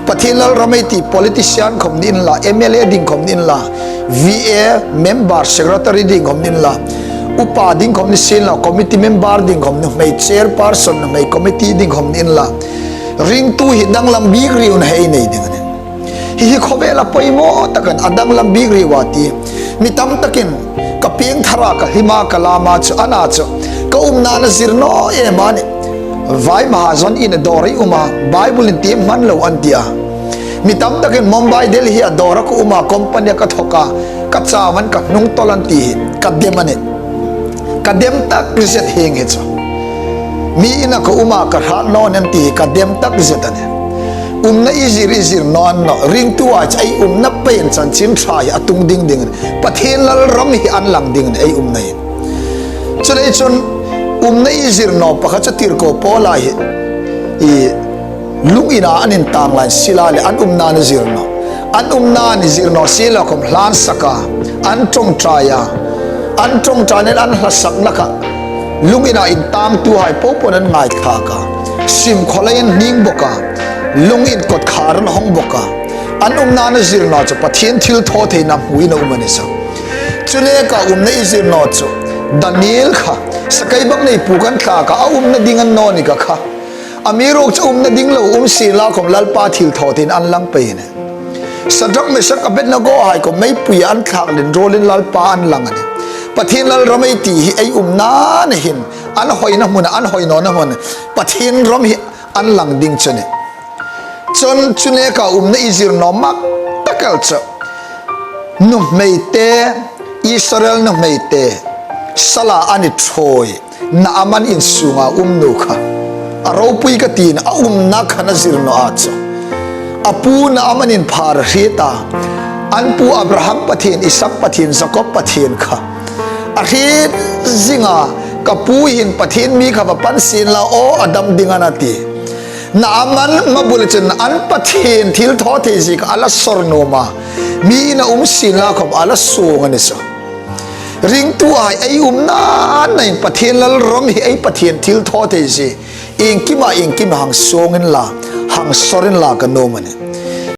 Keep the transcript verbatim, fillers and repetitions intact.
Pathien lalram ei ti politician khawm ni inla, M L A ding khawm ni inla, V A member secretary ding khawm ni inla, upa ding khawm ni sienla, committee member ding khawm ni, nuhmei chairperson, nuhmei committee ding khawm ni inla, ringtu hi danglam bik riuna hei nei ding a nih. Hi hi khawvela poimaw takin a danglam bik riu a ti. Mi tam takin ka pieng thara ka hlima ka lama chu ana chu ka umna a zir naw em a nih. Vai Mahajon in a dawr ei um a, Bible intiem hman lo an ti a. Mi tam takin Mumbai, Delhi a dawra ka um a, company ka thawk a, ka chau an ka hnung tawl an ti hi ka dem a nih. Ka dem tak zet hieng hi chu. Mi ina ka um a ka hrat naw nih an ti hi ka dem tak zet a nih. Umna i zir i zir naw a ni naw, ringtu a chu ei umna pei chanchin ṭha hi a tung ding ding a nih. Pathien lalram hi an lang ding a nih ei umna hi. Chuleiin chun umna i zir naw pakhat chu tirko Paula hi i lung ina an intang lai Sila le an umna a zir naw. An umna a zir naw Sila khawm hlan sak a, an ṭawngṭai a, an ṭawngṭaina le an hla sakna kha lung ina intangtuhai popo an ngaithlak a, sim khawlai an hning bawk a, lung in kawtkhar an hawng bawk a. An umna a zir naw chu Pathien thilthawtheina hmu ina um a ni chu. Chu neka umna i zir naw chu Daniel kha sakeibaknei puk an thlak a, a umna ding a ni naw ni ka kha. Amiruokchu umna ding lo um sienla khawm Lalpa thilthawtheina an lang pei a nih. Sadrak, Mesak, Abednego hai khawm meipui an thlak leh ruolin Lalpa an lang a nih. Pathien lalram ei ti hi ei umna a hin, an hoina hmuna, an hoi nawna hmun, Pathien ram hi an lang ding chu a nih. Chun chu neka umna i zir naw mak tak el chu nuhmeite, Israel nuhmeite sala an ṭhuoi Naaman insunga um nu kha a ropui ka tina a umna kha a zir naw a chu. A pu Naaman in phar a hriet a, an pu Abraham Pathien, Isak Pathien, Jakob Pathien kha a hriet zinga, ka pu hin Pathien mi kha va pan sienla aw a dam ding a nih a ti. Naaman mabul chun an Pathien thilthawtheizie kha a la sawr nuom a, mi ina um sienla khawm a la suong a ni chu. Ringtuhai ei umna a hin Pathien lalram hi ei Pathien thilthawtheizie iengkima iengkim hang suong inla, hang sawr inla ka nuom a nih.